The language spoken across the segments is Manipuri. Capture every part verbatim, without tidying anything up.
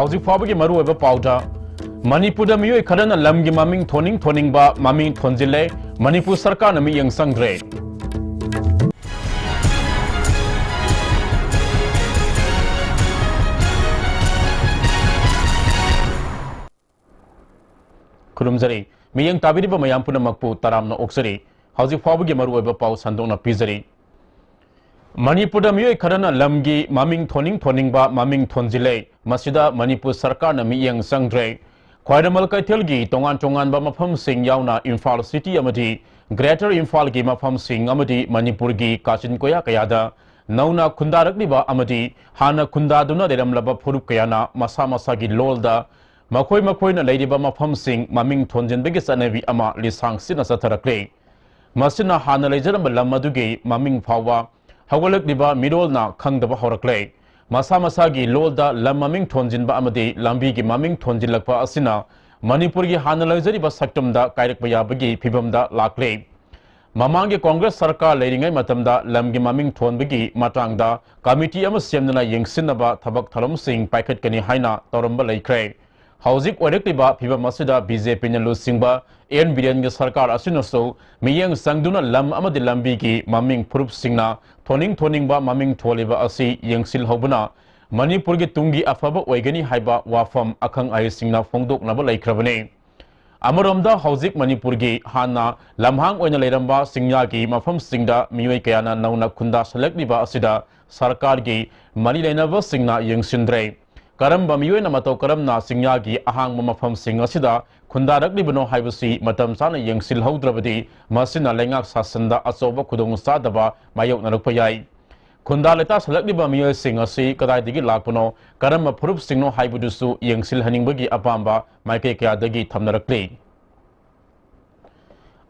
ꯍꯧꯖꯤꯛ ꯐꯥꯎꯕꯒꯤ ꯃꯔꯨꯑꯣꯏꯕ ꯄꯥꯎꯗ, ꯃꯅꯤꯄꯨꯔꯗ ꯃꯤꯑꯣꯏ ꯈꯔꯅ ꯂꯝꯒꯤ ꯃꯃꯤꯡ ꯊꯣꯟꯅꯤꯡ ꯊꯣꯟꯅꯤꯡꯕ ꯃꯃꯤꯡ ꯊꯣꯟꯖꯤꯜꯂꯦ, ꯃꯅꯤꯄꯨꯔ ꯁꯔꯀꯥꯔꯅ ꯃꯤꯠꯌꯦꯡ ꯆꯪꯗ꯭ꯔꯦ꯫ ꯈꯨꯔꯨꯝꯖꯔꯤ꯫ ꯃꯤꯠꯌꯦꯡ ꯇꯥꯕꯤꯔꯤꯕ ꯃꯌꯥꯝ ꯄꯨꯝꯅꯃꯛꯄꯨ ꯇꯔꯥꯝꯅ ꯑꯣꯛꯆꯔꯤ꯫ ꯍꯧꯖꯤꯛ ꯐꯥꯎꯕꯒꯤ ꯃꯔꯨꯑꯣꯏꯕ ꯄꯥꯎ ꯁꯟꯗꯣꯛꯅ ꯄꯤꯖꯔꯤ꯫ ꯃꯅꯤꯄꯨꯔꯗ ꯃꯤꯑꯣꯏ ꯈꯔꯅ ꯂꯝꯒꯤ ꯃꯃꯤꯡ ꯊꯣꯟꯅꯤꯡ ꯊꯣꯟꯅꯤꯡꯕ ꯃꯃꯤꯡ ꯊꯣꯟꯖꯤꯜꯂꯦ꯫ ꯃꯁꯤꯗ ꯃꯅꯤꯄꯨꯔ ꯁꯔꯀꯥꯔꯅ ꯃꯤꯠꯌꯦꯡ ꯆꯪꯗ꯭ꯔꯦ꯫ ꯈ꯭ꯋꯥꯏꯔꯝꯕꯟ ꯀꯩꯊꯦꯜꯒꯤ ꯇꯣꯉꯥꯟ ꯇꯣꯉꯥꯟꯕ ꯃꯐꯝꯁꯤꯡ ꯌꯥꯎꯅ ꯏꯝꯐꯥꯜ ꯁꯤꯇꯤ ꯑꯃꯗꯤ ꯒ꯭ꯔꯦꯇꯔ ꯏꯝꯐꯥꯜꯒꯤ ꯃꯐꯝꯁꯤꯡ ꯑꯃꯗꯤ ꯃꯅꯤꯄꯨꯔꯒꯤ ꯀꯥꯆꯤꯟ ꯀꯣꯌꯥ ꯀꯌꯥꯗ ꯅꯧꯅ ꯈꯨꯟꯗꯥꯔꯛꯂꯤꯕ ꯑꯃꯗꯤ ꯍꯥꯟꯅ ꯈꯨꯟꯗꯥꯗꯨꯅ ꯂꯩꯔꯝꯂꯕ ꯐꯨꯔꯨꯞ ꯀꯌꯥꯅ ꯃꯁꯥ ꯃꯁꯥꯒꯤ ꯂꯣꯜꯗ ꯃꯈꯣꯏ ꯃꯈꯣꯏꯅ ꯂꯩꯔꯤꯕ ꯃꯐꯝꯁꯤꯡ ꯃꯃꯤꯡ ꯊꯣꯟꯖꯤꯟꯕꯒꯤ ꯆꯠꯅꯕꯤ ꯑꯃ ꯂꯤꯁꯥꯡ ꯁꯤꯠꯅ ꯆꯠꯊꯔꯛꯂꯤ꯫ ꯃꯁꯤꯅ ꯍꯥꯟꯅ ꯂꯩꯖꯔꯝꯕ ꯂꯝ ꯑꯗꯨꯒꯤ ꯃꯃꯤꯡ ꯐꯥꯎꯕ ꯍꯧꯒꯠꯂꯛꯂꯤꯕ ꯃꯤꯔꯣꯜꯅ ꯈꯪꯗꯕ ꯍꯧꯔꯛꯂꯦ꯫ ꯃꯁꯥ ꯃꯁꯥꯒꯤ ꯂꯣꯜꯗ ꯂꯝ ꯃꯃꯤꯡ ꯊꯣꯟꯖꯤꯟꯕ ꯑꯃꯗꯤ ꯂꯝꯕꯤꯒꯤ ꯃꯃꯤꯡ ꯊꯣꯟꯖꯤꯜꯂꯛꯄ ꯑꯁꯤꯅ ꯃꯅꯤꯄꯨꯔꯒꯤ ꯍꯥꯟꯅ ꯂꯩꯖꯔꯤꯕ ꯁꯛꯇꯝꯗ ꯀꯥꯏꯔꯛꯄ ꯌꯥꯕꯒꯤ ꯐꯤꯚꯝꯗ ꯂꯥꯛꯂꯦ꯫ ꯃꯃꯥꯡꯒꯤ ꯀꯣꯡꯒ꯭ꯔꯦꯁ ꯁꯔꯀꯥꯔ ꯂꯩꯔꯤꯉꯩ ꯃꯇꯝꯗ ꯂꯝꯒꯤ ꯃꯃꯤꯡ ꯊꯣꯟꯕꯒꯤ ꯃꯇꯥꯡꯗ ꯀꯃꯤꯇꯤ ꯑꯃ ꯁꯦꯝꯗꯨꯅ ꯌꯦꯡꯁꯤꯟꯅꯕ ꯊꯕꯛ ꯊꯧꯔꯝꯁꯤꯡ ꯄꯥꯏꯈꯠꯀꯅꯤ ꯍꯥꯏꯅ ꯇꯧꯔꯝꯕ ꯂꯩꯈ꯭ꯔꯦ꯫ ꯍꯧꯖꯤꯛ ꯑꯣꯏꯔꯛꯂꯤꯕ ꯐꯤꯚꯝ ꯑꯁꯤꯗ ꯕꯤ ꯖꯦ ꯄꯤꯅ ꯂꯨꯆꯤꯡꯕ ꯑꯦꯟ ꯕꯤꯔꯦꯟꯒꯤ ꯁꯔꯀꯥꯔ ꯑꯁꯤꯅꯁꯨ ꯃꯤꯠꯌꯦꯡ ꯆꯪꯗꯨꯅ ꯂꯝ ꯑꯃꯗꯤ ꯂꯝꯕꯤꯒꯤ ꯃꯃꯤꯡ ꯐꯨꯔꯨꯞꯁꯤꯡꯅ ꯊꯣꯟꯅꯤꯡ ꯊꯣꯟꯅꯤꯡꯕ ꯃꯃꯤꯡ ꯊꯣꯜꯂꯤꯕ ꯑꯁꯤ ꯌꯦꯡꯁꯤꯜꯍꯧꯕꯅ ꯃꯅꯤꯄꯨꯔꯒꯤ ꯇꯨꯡꯒꯤ ꯑꯐꯕ ꯑꯣꯏꯒꯅꯤ ꯍꯥꯏꯕ ꯋꯥꯐꯝ ꯑꯈꯪ ꯑꯍꯩꯁꯤꯡꯅ ꯐꯣꯡꯗꯣꯛꯅꯕ ꯂꯩꯈ꯭ꯔꯕꯅꯤ꯫ ꯑꯃꯔꯣꯝꯗ ꯍꯧꯖꯤꯛ ꯃꯅꯤꯄꯨꯔꯒꯤ ꯍꯥꯟꯅ ꯂꯝꯍꯥꯡ ꯑꯣꯏꯅ ꯂꯩꯔꯝꯕ ꯆꯤꯡꯌꯥꯒꯤ ꯃꯐꯝꯁꯤꯡꯗ ꯃꯤꯑꯣꯏ ꯀꯌꯥꯅ ꯅꯧꯅ ꯈꯨꯟꯗꯥꯁꯜꯂꯛꯂꯤꯕ ꯑꯁꯤꯗ ꯁꯔꯀꯥꯔꯒꯤ ꯃꯔꯤ ꯂꯩꯅꯕꯁꯤꯡꯅ ꯌꯦꯡꯁꯤꯟꯗ꯭ꯔꯦ꯫ ꯀꯔꯝꯕ ꯃꯤꯑꯣꯏꯅ ꯃꯇꯧ ꯀꯔꯝꯅ ꯆꯤꯡꯌꯥꯒꯤ ꯑꯍꯥꯡꯕ ꯃꯐꯝꯁꯤꯡ ꯑꯁꯤꯗ ꯈꯨꯟꯗꯥꯔꯛꯂꯤꯕꯅꯣ ꯍꯥꯏꯕꯁꯤ ꯃꯇꯝ ꯆꯥꯅ ꯌꯦꯡꯁꯤꯜꯍꯧꯗ꯭ꯔꯕꯗꯤ ꯃꯁꯤꯅ ꯂꯩꯉꯥꯛ ꯁꯥꯁꯟꯗ ꯑꯆꯧꯕ ꯈꯨꯗꯣꯡꯆꯥꯗꯕ ꯃꯥꯌꯣꯛꯅꯔꯛꯄ ꯌꯥꯏ꯫ ꯈꯨꯟꯗꯥ ꯂꯩꯇꯥꯁꯜꯂꯛꯂꯤꯕ ꯃꯤꯑꯣꯏꯁꯤꯡ ꯑꯁꯤ ꯀꯗꯥꯏꯗꯒꯤ ꯂꯥꯛꯄꯅꯣ, ꯀꯔꯝꯕ ꯐꯨꯔꯨꯞꯁꯤꯡꯅꯣ ꯍꯥꯏꯕꯗꯨꯁꯨ ꯌꯦꯡꯁꯤꯜꯍꯟꯅꯤꯡꯕꯒꯤ ꯑꯄꯥꯝꯕ ꯃꯥꯏꯀꯩ ꯀꯌꯥꯗꯒꯤ ꯊꯝꯅꯔꯛꯂꯤ꯫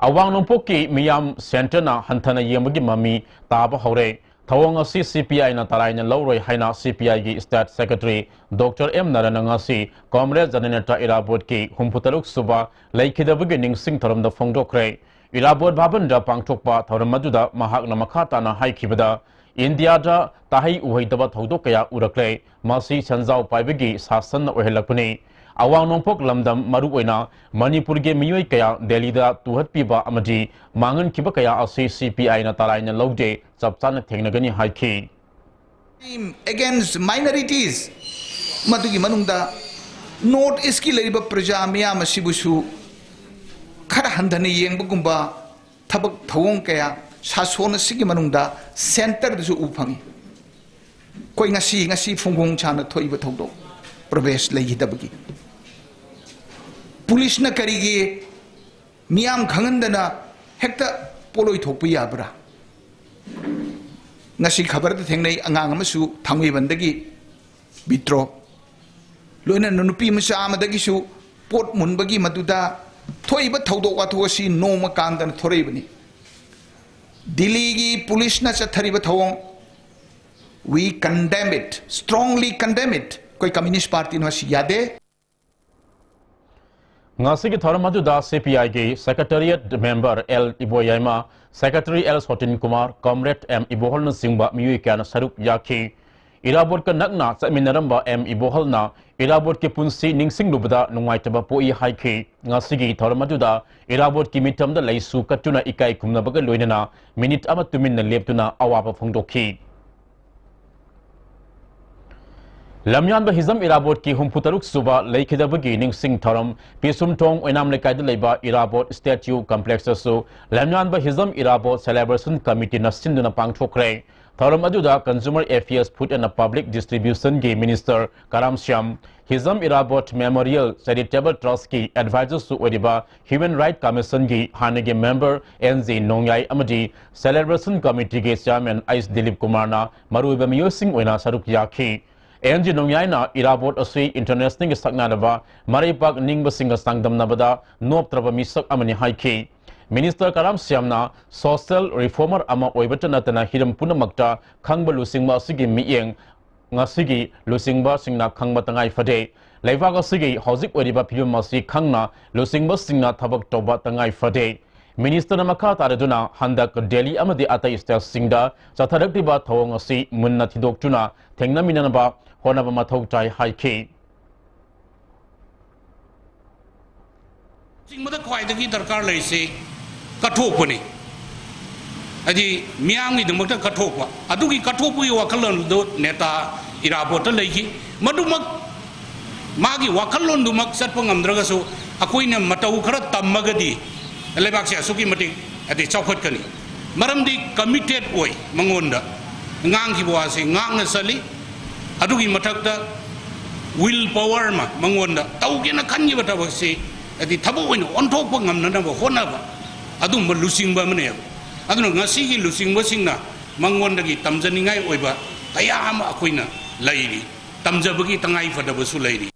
ꯑꯋꯥꯡ ꯅꯣꯡꯄꯣꯛꯀꯤ ꯃꯤꯌꯥꯝ ꯁꯦꯟꯇꯔꯅ ꯍꯟꯊꯅ ꯌꯦꯡꯕꯒꯤ ꯃꯃꯤ ꯇꯥꯕ ꯍꯧꯔꯦ꯫ ꯊꯧꯑꯣꯡ ꯑꯁꯤ ꯁꯤ ꯄꯤ ꯑꯥꯏꯅ ꯇꯔꯥꯏꯅ ꯂꯧꯔꯣꯏ ꯍꯥꯏꯅ ꯁꯤ ꯄꯤ ꯑꯥꯏꯒꯤ ꯁ꯭ꯇꯦꯠ ꯁꯦꯀ꯭ꯔꯦꯇꯔꯤ ꯗꯣꯛꯇꯔ ꯑꯦꯝ ꯅꯔꯥꯅ ꯉꯁꯤ ꯀꯣꯝꯔꯦꯗ ꯖꯅꯅꯦꯇ꯭ꯔꯥ ꯏꯔꯥꯕꯣꯠꯀꯤ ꯍꯨꯝꯐꯨꯇꯔꯨꯛ ꯁꯨꯕ ꯂꯩꯈꯤꯗꯕꯒꯤ ꯅꯤꯡꯁꯤꯡ ꯊꯧꯔꯝꯗ ꯐꯣꯡꯗꯣꯛꯈ꯭ꯔꯦ꯫ ꯏꯔꯥꯕꯣꯠ ꯚꯕꯟꯗ ꯄꯥꯡꯊꯣꯛꯄ ꯊꯧꯔꯝ ꯑꯗꯨꯗ ꯃꯍꯥꯛꯅ ꯃꯈꯥ ꯇꯥꯅ ꯍꯥꯏꯈꯤꯕꯗ, ꯏꯟꯗꯤꯌꯥꯗ ꯇꯥꯍꯩ ꯎꯍꯩꯗꯕ ꯊꯧꯗꯣꯛ ꯀꯌꯥ ꯎꯔꯛꯂꯦ꯫ ꯃꯁꯤ ꯁꯦꯟꯖꯥꯎ ꯄꯥꯏꯕꯒꯤ ꯁꯥꯁꯟꯅ ꯑꯣꯏꯍꯜꯂꯛꯄꯅꯤ꯫ ꯑꯋꯥꯡ ꯅꯣꯡꯄꯣꯛ ꯂꯝꯗꯝ, ꯃꯔꯨꯑꯣꯏꯅ ꯃꯅꯤꯄꯨꯔꯒꯤ ꯃꯤꯑꯣꯏ ꯀꯌꯥ ꯗꯦꯜꯂꯤꯗ ꯇꯨꯍꯠꯄꯤꯕ ꯑꯃꯗꯤ ꯃꯥꯡꯍꯟꯈꯤꯕ ꯀꯌꯥ ꯑꯁꯤ ꯁꯤ ꯄꯤ ꯑꯥꯏꯅ ꯇꯔꯥꯏꯅ ꯂꯧꯗꯦ, ꯆꯞ ꯆꯥꯅ ꯊꯦꯡꯅꯒꯅꯤ ꯍꯥꯏꯈꯤ꯫ Against minorities, ꯃꯗꯨꯒꯤ ꯃꯅꯨꯡꯗ North East ꯀꯤ ꯂꯩꯔꯤꯕ ꯄ꯭ꯔꯖꯥ ꯃꯤꯌꯥꯝ ꯑꯁꯤꯕꯨꯁꯨ ꯈꯔ ꯍꯟꯊꯅ ꯌꯦꯡꯕꯒꯨꯝꯕ ꯊꯕꯛ ꯊꯧꯑꯣꯡ ꯀꯌꯥ ꯁꯥꯁꯣꯟ ꯑꯁꯤꯒꯤ ꯃꯅꯨꯡꯗ centre ꯗꯁꯨ ꯎꯕ ꯐꯪꯏ꯫ ꯑꯩꯈꯣꯏ ꯉꯁꯤ, ꯉꯁꯤ ꯐꯨꯡꯒꯣꯡ ꯁꯥꯅ ꯊꯣꯛꯏꯕ ꯊꯧꯗꯣꯛ ꯄ꯭ꯔꯕꯦꯁ ꯂꯩꯈꯤꯗꯕꯒꯤ꯫ ꯄꯨꯂꯤꯁꯅ ꯀꯔꯤꯒꯤ ꯃꯤꯌꯥꯝ ꯈꯪꯍꯟꯗꯅ ꯍꯦꯛꯇ ꯄꯣꯠꯂꯣꯏ ꯊꯣꯛꯄ ꯌꯥꯕ꯭ꯔꯥ? ꯉꯁꯤ ꯈꯕꯔꯗ ꯊꯦꯡꯅꯩ, ꯑꯉꯥꯡ ꯑꯃꯁꯨ ꯊꯥꯡꯃꯩꯕꯟꯗꯒꯤ withdraw, ꯂꯣꯏꯅꯅ ꯅꯨꯄꯤ ꯃꯆꯥ ꯑꯃꯗꯒꯤꯁꯨ ꯄꯣꯠ ꯃꯨꯟꯕꯒꯤ ꯃꯗꯨꯗ ꯊꯣꯛꯏꯕ ꯊꯧꯗꯣꯛ ꯋꯥꯊꯣꯛ ꯑꯁꯤ ꯅꯣꯡꯃ ꯀꯥꯟꯗꯅ ꯊꯣꯔꯛꯏꯕꯅꯤ꯫ ꯗꯤꯜꯂꯤꯒꯤ ꯄꯨꯂꯤꯁꯅ ꯆꯠꯊꯔꯤꯕ ꯊꯧꯑꯣꯡ, we condemn it, strongly condemn it꯫ ꯑꯩꯈꯣꯏ Communist Party ꯅ ꯃꯁꯤ ꯌꯥꯗꯦ꯫ ꯉꯁꯤꯒꯤ ꯊꯧꯔꯝ ꯑꯗꯨꯗ ꯁꯤ ꯄꯤ ꯑꯥꯏꯒꯤ Secretariat member L Iboyaima, Secretary L Sotin Kumar, Comrade M ꯏꯕꯣꯍꯜꯅꯆꯤꯡꯕ ꯃꯤꯑꯣꯏ ꯀꯌꯥꯅ ꯁꯔꯨꯛ ꯌꯥꯈꯤ꯫ ꯏꯔꯥꯕꯣꯠꯀ ꯅꯛꯅ ꯆꯠꯃꯤꯟꯅꯔꯝꯕ ꯑꯦꯝ ꯏꯕꯣꯍꯜꯅ ꯏꯔꯥꯕꯣꯠꯀꯤ ꯄꯨꯟꯁꯤ ꯅꯤꯡꯁꯤꯡꯂꯨꯕꯗ ꯅꯨꯡꯉꯥꯏꯇꯕ ꯄꯣꯛꯏ ꯍꯥꯏꯈꯤ꯫ ꯉꯁꯤꯒꯤ ꯊꯧꯔꯝ ꯑꯗꯨꯗ ꯏꯔꯥꯕꯣꯠꯀꯤ ꯃꯤꯇꯝꯗ ꯂꯩꯁꯨ ꯀꯠꯇꯨꯅ ꯏꯀꯥꯏ ꯈꯨꯝꯅꯕꯒ ꯂꯣꯏꯅꯅ ꯃꯤꯅꯤꯠ ꯑꯃ ꯇꯨꯃꯤꯟꯅ ꯂꯦꯞꯇꯨꯅ ꯑꯋꯥꯕ ꯐꯣꯡꯗꯣꯛꯈꯤ꯫ ꯂꯝꯌꯥꯟꯕ ꯍꯤꯖꯝ ꯏꯔꯥꯕꯣꯠꯀꯤ ꯍꯨꯝꯐꯨ ꯇꯔꯨꯛ ꯁꯨꯕ ꯂꯩꯈꯤꯗꯕꯒꯤ ꯅꯤꯡꯁꯤꯡ ꯊꯧꯔꯝ ꯄꯤꯁꯨꯝꯊꯣꯡ ꯑꯣꯏꯅꯥꯝ ꯂꯩꯀꯥꯏꯗ ꯂꯩꯕ ꯏꯔꯥꯕꯣꯠ statue complex ꯇꯁꯨ ꯂꯝꯌꯥꯟꯕ ꯍꯤꯖꯝ ꯏꯔꯥꯕꯣꯠ celebration committee ꯅ ꯁꯤꯟꯗꯨꯅ ꯄꯥꯡꯊꯣꯛꯈ꯭ꯔꯦ꯫ ꯊꯧꯔꯝ ꯑꯗꯨꯗ Consumer Affairs, Food and Public Distribution ꯒꯤ Minister ꯀꯔꯥꯝ Shyam, Hijam Irabot Memorial Charitable Trust ꯀꯤ advisor ꯁꯨ ꯑꯣꯏꯔꯤꯕ Human Right Commission ꯒꯤ ꯍꯥꯟꯅꯒꯤ member ꯑꯦꯟ ꯖꯤ ꯅꯣꯡꯌꯥꯏ ꯑꯃꯗꯤ celebration committee ꯒꯤ chairman ꯑꯩꯁ ꯗꯤꯂꯤꯞ ꯀꯨꯃꯥꯔꯅ ꯃꯔꯨꯑꯣꯏꯕ ꯃꯤꯑꯣꯏꯁꯤꯡ ꯑꯣꯏꯅ ꯁꯔꯨꯛ ꯌꯥꯈꯤ꯫ ꯑꯦꯟ ꯖꯤ ꯅꯣꯡꯌꯥꯏꯅ ꯏꯔꯥꯕꯣꯠ ꯑꯁꯤ international ꯒꯤ ꯁꯛꯅꯥꯏꯔꯕ ꯃꯔꯩꯄꯥꯛ ꯅꯤꯡꯕꯁꯤꯡꯒ ꯆꯥꯡꯗꯝꯅꯕꯗ ꯅꯣꯞꯇ꯭ꯔꯕ ꯃꯤꯁꯛ ꯑꯃꯅꯤ ꯍꯥꯏꯈꯤ꯫ Minister ꯀꯔꯥꯝ ꯁ꯭ꯌꯥꯝꯅ social reformer ꯑꯃ ꯑꯣꯏꯕꯇ ꯅꯠꯇꯅ ꯍꯤꯔꯝ ꯄꯨꯝꯅꯃꯛꯇ ꯈꯪꯕ ꯂꯨꯆꯤꯡꯕ ꯑꯁꯤꯒꯤ ꯃꯤꯠꯌꯦꯡ ꯉꯁꯤꯒꯤ ꯂꯨꯆꯤꯡꯕꯁꯤꯡꯅ ꯈꯪꯕ ꯇꯉꯥꯏ ꯐꯗꯦ꯫ ꯂꯩꯕꯥꯛ ꯑꯁꯤꯒꯤ ꯍꯧꯖꯤꯛ ꯑꯣꯏꯔꯤꯕ ꯐꯤꯕꯝ ꯑꯁꯤ ꯈꯪꯅ ꯂꯨꯆꯤꯡꯕꯁꯤꯡꯅ ꯊꯕꯛ ꯇꯧꯕ ꯇꯉꯥꯏ ꯐꯗꯦ꯫ ꯃꯤꯅꯤꯁꯇꯔꯅ ꯃꯈꯥ ꯇꯥꯔꯗꯨꯅ ꯍꯟꯗꯛ ꯗꯦꯜꯂꯤ ꯑꯃꯗꯤ ꯑꯇꯩ ꯁ꯭ꯇꯦꯠꯁꯤꯡꯗ ꯆꯠꯊꯔꯛꯂꯤꯕ ꯊꯧꯑꯣꯡ ꯑꯁꯤ ꯃꯨꯟꯅ ꯊꯤꯗꯣꯛꯇꯨꯅ ꯊꯦꯡꯅꯃꯤꯟꯅꯅꯕ ꯍꯣꯠꯅꯕ ꯃꯊꯧ ꯇꯥꯏ ꯍꯥꯏꯈꯤ꯫ ꯆꯤꯡꯕꯗ ꯈ꯭ꯋꯥꯏꯗꯒꯤ ꯗꯔꯀꯥꯔ ꯂꯩꯔꯤꯁꯤ ꯀꯠꯊꯣꯛꯄꯅꯤ꯫ ꯍꯥꯏꯗꯤ ꯃꯤꯌꯥꯝꯒꯤꯗꯃꯛꯇ ꯀꯠꯊꯣꯛꯄ, ꯑꯗꯨꯒꯤ ꯀꯠꯊꯣꯛꯄꯒꯤ ꯋꯥꯈꯜꯂꯣꯟꯗꯨ ꯅꯦꯇꯥ ꯏꯔꯥꯕꯣꯠꯇ ꯂꯩꯈꯤ꯫ ꯃꯗꯨꯃꯛ ꯃꯥꯒꯤ ꯋꯥꯈꯜꯂꯣꯟꯗꯨꯃꯛ ꯆꯠꯄ ꯉꯝꯗ꯭ꯔꯒꯁꯨ ꯑꯩꯈꯣꯏꯅ ꯃꯇꯧ ꯈꯔ ꯇꯝꯃꯒꯗꯤ ꯂꯩꯕꯥꯛꯁꯦ ꯑꯁꯨꯛꯀꯤ ꯃꯇꯤꯛ ꯍꯥꯏꯗꯤ ꯆꯥꯎꯈꯠꯀꯅꯤ꯫ ꯃꯔꯝꯗꯤ ꯀꯃꯤꯇꯦꯠ ꯑꯣꯏ ꯃꯉꯣꯟꯗ ꯉꯥꯡꯈꯤꯕ ꯋꯥꯁꯦ ꯉꯥꯛꯅ ꯆꯠꯂꯤ꯫ ꯑꯗꯨꯒꯤ ꯃꯊꯛꯇ ꯋꯤꯜ ꯄꯋꯔ ꯑꯃ ꯃꯉꯣꯟꯗ ꯇꯧꯒꯦꯅ ꯈꯟꯈꯤꯕ ꯊꯕꯛꯁꯤ ꯍꯥꯏꯗꯤ ꯊꯕꯛ ꯑꯣꯏꯅ ꯑꯣꯟꯊꯣꯛꯄ ꯉꯝꯅꯅꯕ ꯍꯣꯠꯅꯕ ꯑꯗꯨꯒꯨꯝꯕ ꯂꯨꯆꯤꯡꯕ ꯑꯃꯅꯦꯕ꯫ ꯑꯗꯨꯅ ꯉꯁꯤꯒꯤ ꯂꯨꯆꯤꯡꯕꯁꯤꯡꯅ ꯃꯉꯣꯟꯗꯒꯤ ꯇꯝꯖꯅꯤꯡꯉꯥꯏ ꯑꯣꯏꯕ ꯀꯌꯥ ꯑꯃ ꯑꯩꯈꯣꯏꯅ ꯂꯩꯔꯤ, ꯇꯝꯖꯕꯒꯤ ꯇꯉꯥꯏ ꯐꯗꯕꯁꯨ ꯂꯩꯔꯤ꯫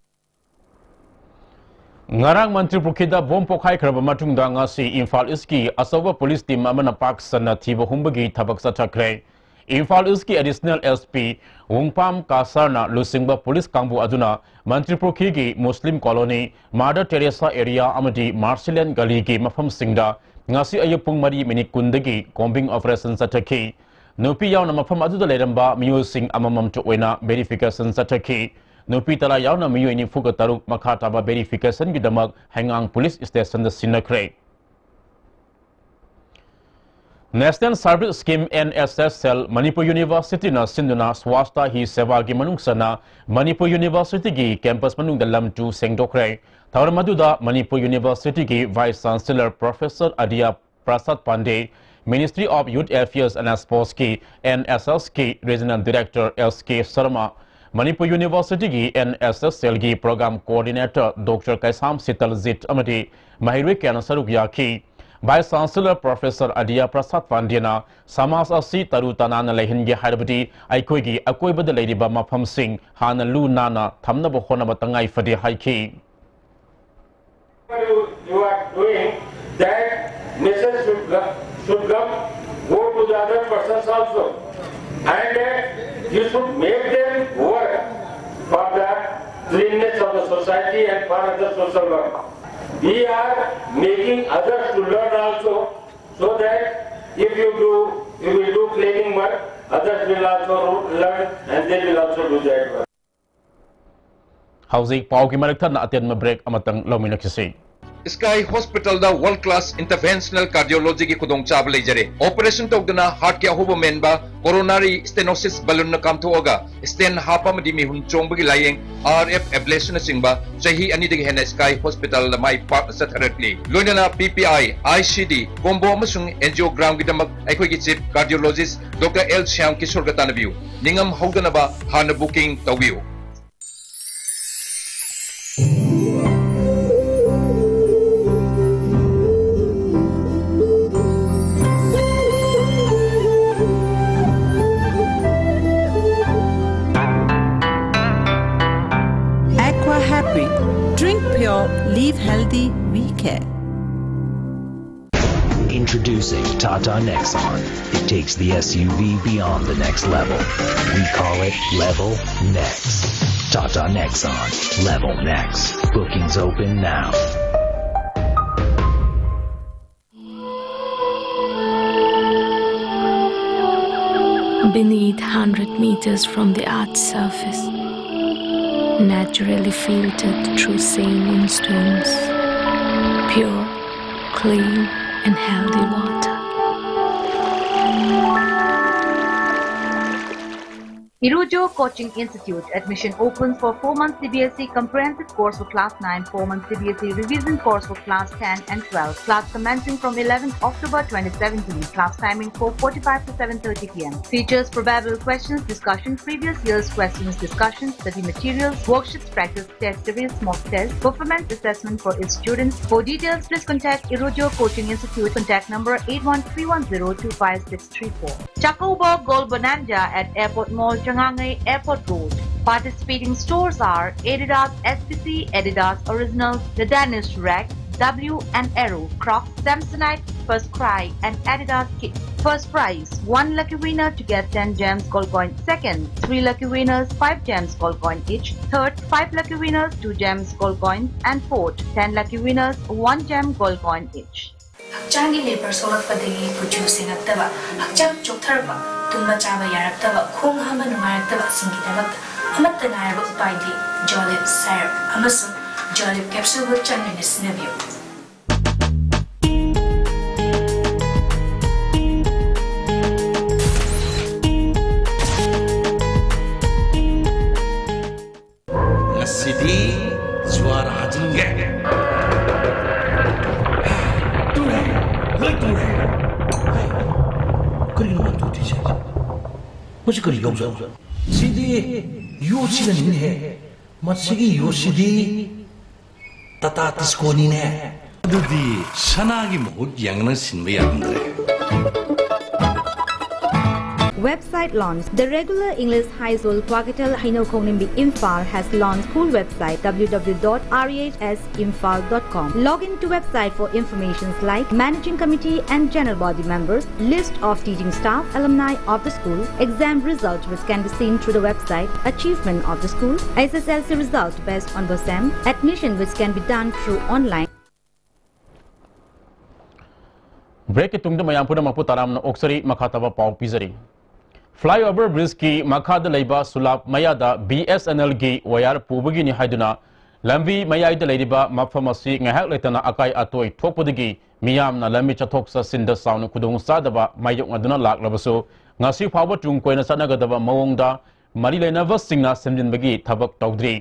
ꯉꯔꯥꯡ ꯃꯟꯇ꯭ꯔꯤ ꯄꯨꯈ꯭ꯔꯤꯗ ꯕꯣꯝ ꯄꯣꯈꯥꯏꯈ꯭ꯔꯕ ꯃꯇꯨꯡꯗ ꯉꯁꯤ ꯏꯝꯐꯥꯜ ꯏꯁꯀꯤ ꯑꯆꯧꯕ ꯄꯨꯂꯤꯁ ꯇꯤꯝ ꯑꯃꯅ ꯄꯥꯛ ꯁꯟꯅ ꯊꯤꯕ ꯍꯨꯝꯕꯒꯤ ꯊꯕꯛ ꯆꯠꯊꯈ꯭ꯔꯦ꯫ ꯏꯝꯐꯥꯜ ꯏꯁꯀꯤ ꯑꯦꯗꯤꯁꯅꯦꯜ ꯑꯦꯁ ꯄꯤ ꯋꯨꯡꯄꯥꯝ ꯀꯥꯁꯔꯅ ꯂꯨꯆꯤꯡꯕ ꯄꯨꯂꯤꯁ ꯀꯥꯡꯕꯨ ꯑꯗꯨꯅ ꯃꯟꯇ꯭ꯔꯤ ꯄꯨꯈ꯭ꯔꯤꯒꯤ ꯃꯨꯁꯂꯤꯝ ꯀꯣꯂꯣꯅꯤ, ꯃꯥꯗꯔ ꯇꯦꯔꯦꯁꯥ ꯑꯦꯔꯤꯌꯥ ꯑꯃꯗꯤ ꯃꯥꯔꯁꯤꯂꯦꯟ ꯒꯂꯤꯒꯤ ꯃꯐꯝꯁꯤꯡꯗ ꯉꯁꯤ ꯑꯌꯨꯛ ꯄꯨꯡ ꯃꯔꯤ ꯃꯤꯅꯤꯠ ꯀꯨꯟꯗꯒꯤ ꯀꯣꯝꯕꯤꯡ ꯑꯣꯄꯔꯦꯁꯟ ꯆꯠꯊꯈꯤ꯫ ꯅꯨꯄꯤ ꯌꯥꯎꯅ ꯃꯐꯝ ꯑꯗꯨꯗ ꯂꯩꯔꯝꯕ ꯃꯤꯑꯣꯏꯁꯤꯡ ꯑꯃꯃꯝꯇ ꯑꯣꯏꯅ ꯚꯦꯔꯤꯐꯤꯀꯦꯁꯟ ꯆꯠꯊꯈꯤ꯫ ꯅꯨꯄꯤ ꯇꯔꯥ ꯌꯥꯎꯅ ꯃꯤꯑꯣꯏ ꯅꯤꯐꯨꯒ ꯇꯔꯨꯛ ꯃꯈꯥ ꯇꯥꯕ ꯚꯦꯔꯤꯐꯤꯀꯦꯁꯟꯒꯤꯗꯃꯛ ꯍꯩꯉꯥꯡ ꯄꯨꯂꯤꯁ ꯁ꯭ꯇꯦꯁꯟꯗ ꯁꯤꯟꯅꯈ꯭ꯔꯦ꯫ National Service Scheme, N S S L, Manipur ꯌꯨꯅꯤꯚꯔꯁꯤꯇꯤꯅ ꯁꯤꯟꯗꯨꯅ ꯁ꯭ꯋꯥꯁꯇ ꯍꯤ ꯁꯦꯕꯥꯒꯤ ꯃꯅꯨꯡ ꯆꯟꯅ ꯃꯅꯤꯄꯨꯔ ꯌꯨꯅꯤꯚꯔꯁꯤꯇꯤꯒꯤ ꯀꯦꯝꯄꯁ ꯃꯅꯨꯡꯗ ꯂꯝ ꯇꯨ ꯁꯦꯡꯗꯣꯛꯈ꯭ꯔꯦ꯫ ꯊꯧꯔꯝ ꯑꯗꯨꯗ ꯃꯅꯤꯄꯨꯔ ꯌꯨꯅꯤꯚꯔꯁꯤꯇꯤꯒꯤ vice chancellor professor Adya Prasad Pandey, Ministry of Youth Affairs and Sports ꯀꯤ N S S ꯀꯤ Regional Director S K Sharma, Manipur ꯌꯨꯅꯤꯚꯔꯁꯤꯇꯤꯒꯤ N S S L ꯒꯤ Program Coordinator Doctor ꯀꯩꯁꯥꯝ ꯁꯤꯇꯜꯖꯤꯠ ꯑꯃꯗꯤ ꯃꯍꯩꯔꯣꯏ ꯀꯌꯥꯅ ꯁꯔꯨꯛ ꯌꯥꯈꯤ꯫ ꯚꯥꯏꯁ ꯆꯥꯟꯁꯦꯂꯔ ꯄ꯭ꯔꯣꯐꯦꯁꯔ ꯑꯗꯤꯌꯥ ꯄ꯭ꯔꯁꯥꯗ ꯄꯥꯟꯗꯦꯅ ꯁꯃꯥꯖ ꯑꯁꯤ ꯇꯔꯨ ꯇꯅꯥꯟꯅ ꯂꯩꯍꯟꯒꯦ ꯍꯥꯏꯔꯕꯗꯤ ꯑꯩꯈꯣꯏꯒꯤ ꯑꯀꯣꯏꯕꯗ ꯂꯩꯔꯤꯕ ꯃꯐꯝꯁꯤꯡ ꯍꯥꯟꯅ ꯂꯨ ꯅꯥꯟꯅ ꯊꯝꯅꯕ ꯍꯣꯠꯅꯕ ꯇꯉꯥꯏ ꯐꯗꯦ ꯍꯥꯏꯈꯤ꯫ You are doing that message should, should come, go to the other persons also, and uh, you should make them work for the cleanness of the society and for other social work. We are making others to learn also, so that if you do, you will do cleaning work, others will also learn and they will also do that work. ꯍꯧꯖꯤꯛ ꯄꯥꯎꯒꯤ ꯃꯔꯛ ꯊꯠꯅ ꯑꯇꯦꯟꯕ break ꯑꯃꯇꯪ ꯂꯧꯃꯤꯟꯅꯈꯤꯁꯤ꯫ Sky Hospitalꯗ world class interventional cardiologyꯒꯤ ꯈꯨꯗꯣꯡꯆꯥꯕ ꯂꯩꯖꯔꯦ꯫ Operation ꯇꯧꯗꯅ heartꯀꯤ ꯑꯍꯣꯕ ꯃꯦꯟꯕ, coronary stenosis balloonꯅ ꯀꯥꯝꯊꯣꯛꯑꯒ stent ꯍꯥꯞꯄ ꯑꯃꯗꯤ ꯃꯤꯍꯨꯟ ꯆꯣꯡꯕꯒꯤ ꯂꯥꯌꯦꯡ, RF ablationꯅꯆꯤꯡꯕ ꯆꯍꯤ ꯑꯅꯤꯗꯒꯤ ꯍꯦꯟꯅ Sky Hospitalꯗ ꯃꯥꯏ ꯄꯥꯛꯅ ꯆꯠꯊꯔꯛꯂꯤ꯫ ꯂꯣꯏꯅꯅ PPI, ICD, combo ꯑꯃꯁꯨꯡ angiogramꯒꯤꯗꯃꯛ ꯑꯩꯈꯣꯏꯒꯤ chief cardiologist Doctor L Shyam ꯀꯤꯁꯣꯔꯒ ꯇꯥꯟꯅꯕꯤꯌꯨ꯫ ꯅꯤꯡꯉꯝ ꯍꯧꯗꯅꯕ ꯍꯥꯟꯅ booking ꯇꯧꯕꯤꯌꯨ꯫ Aqua Happy. Drink pure, live healthy, we care. Introducing Tata Nexon. It takes the SUV beyond the next level. We call it Level Next. Tata Nexon. Level Next. Bookings open now. Beneath, hundred meters from the earth's surface, naturally filtered through saline stones, pure, clean, and healthy water. Irujo Coaching Institute. Admission open for four months C B S E comprehensive course for class nine, four months C B S E revision course for class ten and twelve. Class commencing from eleventh October twenty seventeen. Class timing four forty-five to seven thirty p m. Features: probable questions, discussion, previous year's questions, discussion, study materials, worksheets, practice test series, mock test, performance assessment for its students. For details, please contact Irujo Coaching Institute. Contact number eight one three one zero two five six three four. Chacoba Gold Bonanza at Airport Mall, Changangei, Airport Road. Participating stores are Adidas S P C, Adidas Original, The Danish Rack, W and Arrow, Crocs, Samsonite, First Cry, and Adidas kit. First prize, one lucky winner to get ten gems gold coin. Second, three lucky winners, five gems gold coin each. Third, five lucky winners, two gems gold coin. And fourth, ten lucky winners, one gem gold coin each. ꯍꯛꯆꯥꯡꯒꯤ ꯂꯦꯕꯔ ꯁꯣꯛꯂꯛꯄꯗꯒꯤ ꯀꯨꯆꯨ ꯁꯦꯡꯉꯛꯇꯕ, ꯍꯛꯆꯥꯡ ꯆꯣꯛꯊꯔꯛꯄ, ꯇꯨꯝꯕ ꯆꯥꯕ ꯌꯥꯔꯛꯇꯕ, ꯈꯣꯡ ꯍꯥꯝꯕ ꯅꯨꯡꯉꯥꯏꯔꯛꯇꯕꯁꯤꯡꯒꯤꯗꯃꯛꯇ ꯑꯃꯠꯇ ꯉꯥꯏꯔꯕ ꯎꯄꯥꯏꯗꯤ ꯖꯣꯂꯤꯞ ꯁꯥꯏꯔꯞ ꯑꯃꯁꯨꯡ ꯖꯣꯂꯤꯞ ꯀꯦꯞꯁꯨꯜꯕꯨ ꯆꯥꯡ ꯅꯥꯏꯅ ꯁꯤꯖꯤꯟꯅꯕꯤꯌꯨ꯫ ꯉꯁꯤꯗꯤ ꯖꯨꯋꯥꯔ ꯍꯥꯖꯤꯟꯒꯦ꯫ ꯇꯨꯔꯦ, ꯂꯣꯏ ꯇꯨꯔꯦ꯫ ꯍꯩ, ꯀꯔꯤꯅꯣ ꯃꯥ ꯇꯨꯗ꯭ꯔꯤꯁꯦ? ꯃꯁꯤ ꯀꯔꯤ ꯌꯣꯡꯆꯥꯛ? ꯁꯤꯗꯤ ꯌꯣꯠꯁꯤꯗꯅꯤꯅꯦꯍꯦ꯫ ꯃꯁꯤꯒꯤ ꯌꯣꯠꯁꯤꯗꯤ ꯇꯥꯇꯥ ꯇꯤꯁꯀꯣꯅꯤꯅꯦ꯫ ꯑꯗꯨꯗꯤ ꯁꯅꯥꯒꯤ ꯃꯍꯨꯠ ꯌꯥꯡꯅ ꯁꯤꯟꯕ ꯌꯥꯔꯝꯗ꯭ꯔꯦ꯫ Website launch. The regular English High School, Kwakitel Hainokongnim Imphal has launched school website w w w dot r e h s imphal dot com. Log in to website for informations like managing committee and general body members, list of teaching staff, alumni of the school, exam result which can be seen through the website, achievement of the school, S S L C result based on BOSEM, admission which can be done through online. ꯕ꯭ꯔꯦꯛꯀꯤ ꯇꯨꯡꯗ ꯃꯌꯥꯝ ꯄꯨꯝꯅꯃꯛꯄꯨ ꯇꯔꯥꯝꯅ ꯑꯣꯛꯆꯔꯤ꯫ ꯃꯈꯥ ꯇꯥꯕ ꯄꯥꯎ ꯄꯤꯖꯔꯤ꯫ ꯐ꯭ꯂꯥꯏꯑꯣꯚꯔ ꯕ꯭ꯔꯤꯖꯀꯤ ꯃꯈꯥꯗ ꯂꯩꯕ ꯁꯨꯂꯥꯞ ꯃꯌꯥꯗ ꯕꯤ ꯑꯦꯁ ꯑꯦꯟ ꯑꯦꯜꯒꯤ ꯋꯥꯌꯔ ꯄꯨꯕꯒꯤꯅꯤ ꯍꯥꯏꯗꯨꯅ ꯂꯝꯕꯤ ꯃꯌꯥꯏꯗ ꯂꯩꯔꯤꯕ ꯃꯐꯝ ꯑꯁꯤ ꯉꯥꯏꯍꯥꯛ ꯂꯩꯇꯅ ꯑꯀꯥꯏ ꯑꯇꯣꯏ ꯊꯣꯛꯄꯗꯒꯤ ꯃꯤꯌꯥꯝꯅ ꯂꯝꯕꯤ ꯆꯠꯊꯣꯛ ꯆꯠꯁꯤꯟꯗ ꯆꯥꯎꯅ ꯈꯨꯗꯣꯡꯆꯥꯗꯕ ꯃꯥꯌꯣꯛꯅꯗꯨꯅ ꯂꯥꯛꯂꯕꯁꯨ, ꯉꯁꯤ ꯐꯥꯎꯕ ꯇꯨꯡ ꯀꯣꯏꯅ ꯆꯠꯅꯒꯗꯕ ꯃꯑꯣꯡꯗ ꯃꯔꯤ ꯂꯩꯅꯕꯁꯤꯡꯅ ꯁꯦꯝꯖꯤꯟꯕꯒꯤ ꯊꯕꯛ ꯇꯧꯗ꯭ꯔꯤ꯫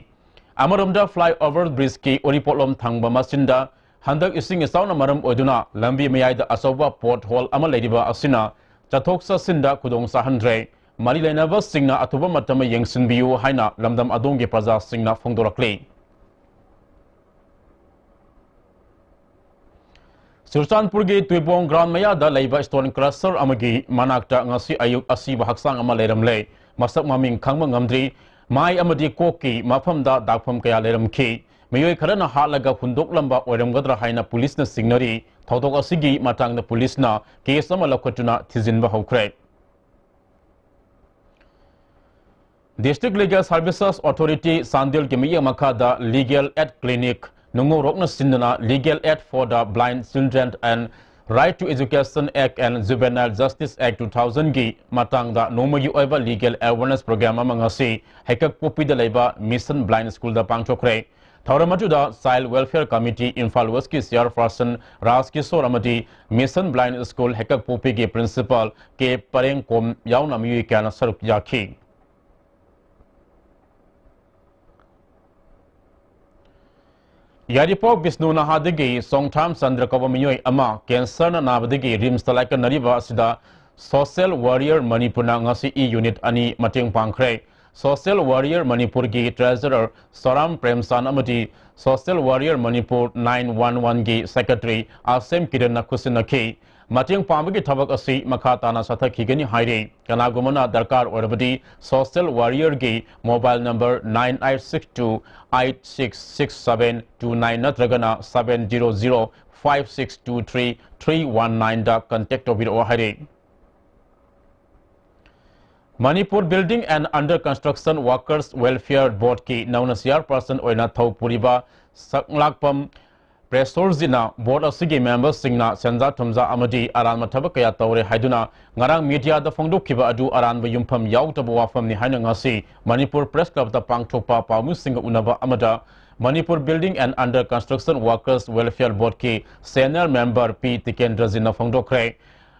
ꯑꯃꯔꯣꯝꯗ, ꯐ꯭ꯂꯥꯏꯑꯣꯚꯔ ꯕ꯭ꯔꯤꯖꯀꯤ ꯎꯔꯤꯄꯣꯠꯂꯣꯝ ꯊꯪꯕ ꯃꯆꯤꯟꯗ ꯍꯟꯗꯛ ꯏꯁꯤꯡ ꯏꯆꯥꯎꯅ ꯃꯔꯝ ꯑꯣꯏꯗꯨꯅ ꯂꯝꯕꯤ ꯃꯌꯥꯏꯗ ꯑꯆꯧꯕ ꯄꯣꯠ ꯍꯣꯜ ꯑꯃ ꯂꯩꯔꯤꯕ ꯑꯁꯤꯅ ꯆꯠꯊꯣꯛ ꯆꯠꯁꯤꯟꯗ ꯈꯨꯗꯣꯡ ꯆꯥꯍꯟꯗ꯭ꯔꯦ꯫ ꯃꯔꯤ ꯂꯩꯅꯕꯁꯤꯡꯅ ꯑꯊꯨꯕ ꯃꯇꯝꯗ ꯌꯦꯡꯁꯤꯟꯕꯤꯌꯨ ꯍꯥꯏꯅ ꯂꯝꯗꯝ ꯑꯗꯣꯝꯒꯤ ꯄ꯭ꯔꯖꯥꯁꯤꯡꯅ ꯐꯣꯡꯗꯣꯔꯛꯂꯤ꯫ ꯆꯨꯔꯆꯥꯟꯄꯨꯔꯒꯤ ꯇꯨꯏꯕꯣꯡ ꯒ꯭ꯔꯥꯎꯟ ꯃꯌꯥꯗ ꯂꯩꯕ ꯁ꯭ꯇꯣꯟ ꯀ꯭ꯔꯁꯔ ꯑꯃꯒꯤ ꯃꯅꯥꯛꯇ ꯉꯁꯤ ꯑꯌꯨꯛ ꯑꯁꯤꯕ ꯍꯛꯆꯥꯡ ꯑꯃ ꯂꯩꯔꯝꯂꯦ꯫ ꯃꯁꯛ ꯃꯃꯤꯡ ꯈꯪꯕ ꯉꯝꯗ꯭ꯔꯤ꯫ ꯃꯥꯏ ꯑꯃꯗꯤ ꯀꯣꯛꯀꯤ ꯃꯐꯝꯗ ꯗꯥꯛꯐꯝ ꯀꯌꯥ ꯂꯩꯔꯝꯈꯤ꯫ ꯃꯤꯑꯣꯏ ꯈꯔꯅ ꯍꯥꯠꯂꯒ ꯍꯨꯟꯗꯣꯛꯂꯝꯕ ꯑꯣꯏꯔꯝꯒꯗ꯭ꯔꯥ ꯍꯥꯏꯅ ꯄꯨꯂꯤꯁꯅ ꯆꯤꯡꯅꯔꯤ꯫ ꯊꯧꯗꯣꯛ ꯑꯁꯤꯒꯤ ꯃꯇꯥꯡꯗ ꯄꯨꯂꯤꯁꯅ ꯀꯦꯁ ꯑꯃ ꯂꯧꯈꯠꯇꯨꯅ ꯊꯤꯖꯤꯟꯕ ꯍꯧꯈ꯭ꯔꯦ꯫ District Legal Services Authority ꯆꯥꯟꯗꯦꯜꯒꯤ ꯃꯤꯠꯌꯦꯡ ꯃꯈꯥꯗ Legal Aid Clinic ꯅꯨꯡꯉꯧꯔꯣꯛꯅ ꯁꯤꯟꯗꯨꯅ Legal Aid for the Blind Children and Right to Education Act and Juvenile Justice Act two thousand ꯒꯤ ꯃꯇꯥꯡꯗ ꯅꯣꯡꯃꯒꯤ ꯑꯣꯏꯕ legal awareness program ꯑꯃ ꯉꯁꯤ ꯍꯩꯀꯛꯄꯣꯛꯄꯤꯗ ꯂꯩꯕ Mission Blind School ꯗ ꯄꯥꯡꯊꯣꯛꯈ꯭ꯔꯦ꯫ ꯊꯧꯔꯝ ꯑꯗꯨꯗ Child Welfare Committee Imphal West ꯀꯤ Chairperson ꯔꯥꯖ ꯀꯤꯁꯣꯔ ꯑꯃꯗꯤ Mission Blind School ꯍꯩꯀꯛꯄꯣꯛꯄꯤꯒꯤ Principal ꯀꯦ ꯄꯔꯦꯡꯀꯣꯝ ꯌꯥꯎꯅ ꯃꯤꯑꯣꯏ ꯀꯌꯥꯅ ꯁꯔꯨꯛ ꯌꯥꯈꯤ꯫ ꯌꯥꯏꯔꯤꯄꯣꯛ ꯕꯤꯁꯅꯨ ꯅꯍꯥꯗꯒꯤ ꯆꯣꯡꯊꯥꯝ ꯆꯟꯗ꯭ꯔ ꯀꯧꯕ ꯃꯤꯑꯣꯏ ꯑꯃ ꯀꯦꯟꯁꯔꯅ ꯅꯥꯕꯗꯒꯤ ꯔꯤꯝꯁꯇ ꯂꯥꯏꯀꯠꯅꯔꯤꯕ ꯑꯁꯤꯗ Social Warrior ꯃꯅꯤꯄꯨꯔꯅ ꯉꯁꯤ ꯏ ꯌꯨꯅꯤꯠ ꯑꯅꯤ ꯃꯇꯦꯡ ꯄꯥꯡꯈ꯭ꯔꯦ꯫ Social Warrior ꯃꯅꯤꯄꯨꯔꯒꯤ Treasurer ꯁꯣꯔꯥꯝ ꯄ꯭ꯔꯦꯝꯆꯥꯟ ꯑꯃꯗꯤ Social Warrior Manipur nine one one ꯒꯤ Secretary ꯑꯥꯁꯦꯝ ꯀꯤꯔꯟꯅ ꯈꯨꯠꯁꯤꯟꯅꯈꯤ꯫ ꯃꯇꯦꯡ ꯄꯥꯡꯕꯒꯤ ꯊꯕꯛ ꯑꯁꯤ ꯃꯈꯥ ꯇꯥꯅ ꯆꯠꯊꯈꯤꯒꯅꯤ ꯍꯥꯏꯔꯤ꯫ ꯀꯅꯥꯒꯨꯝꯕꯅ ꯗꯔꯀꯥꯔ ꯑꯣꯏꯔꯕꯗꯤ Social Warrior ꯒꯤ mobile number nine eight six two eight six six seven two nine ꯅꯠꯇ꯭ꯔꯒꯅ seven zero zero five six two three three one nine ꯗ contact ꯇꯧꯕꯤꯔꯛꯑꯣ ꯍꯥꯏꯔꯤ꯫ Manipur Building and Under Construction Workers Welfare Board ꯀꯤ ꯅꯧꯅ Chairperson ꯑꯣꯏꯅ ꯊꯧ ꯄꯨꯔꯤꯕ ꯁꯛꯂꯥꯛꯄꯝ ꯄ꯭ꯔꯦꯁꯣꯔꯖꯤꯅ board ꯑꯁꯤꯒꯤ member ꯁꯤꯡꯅ ꯁꯦꯟꯖꯥ ꯊꯨꯝꯖꯥ ꯑꯃꯗꯤ ꯑꯔꯥꯟꯕ ꯊꯕꯛ ꯀꯌꯥ ꯇꯧꯔꯦ ꯍꯥꯏꯗꯨꯅ ꯉꯔꯥꯡ media ꯗ ꯐꯣꯡꯗꯣꯛꯈꯤꯕ ꯑꯗꯨ ꯑꯔꯥꯟꯕ ꯌꯨꯝꯐꯝ ꯌꯥꯎꯗꯕ ꯋꯥꯐꯝꯅꯤ ꯍꯥꯏꯅ ꯉꯁꯤ Manipur Press Club ꯇ ꯄꯥꯡꯊꯣꯛꯄ ꯄꯥꯎꯃꯤꯁꯤꯡꯒ ꯎꯅꯕ ꯑꯃꯗ Manipur Building and Under Construction Workers Welfare Board ꯀꯤ senior member ꯄꯤ ꯇꯤꯀꯦꯟꯗ꯭ꯔꯖꯤꯅ ꯐꯣꯡꯗꯣꯛꯈ꯭ꯔꯦ꯫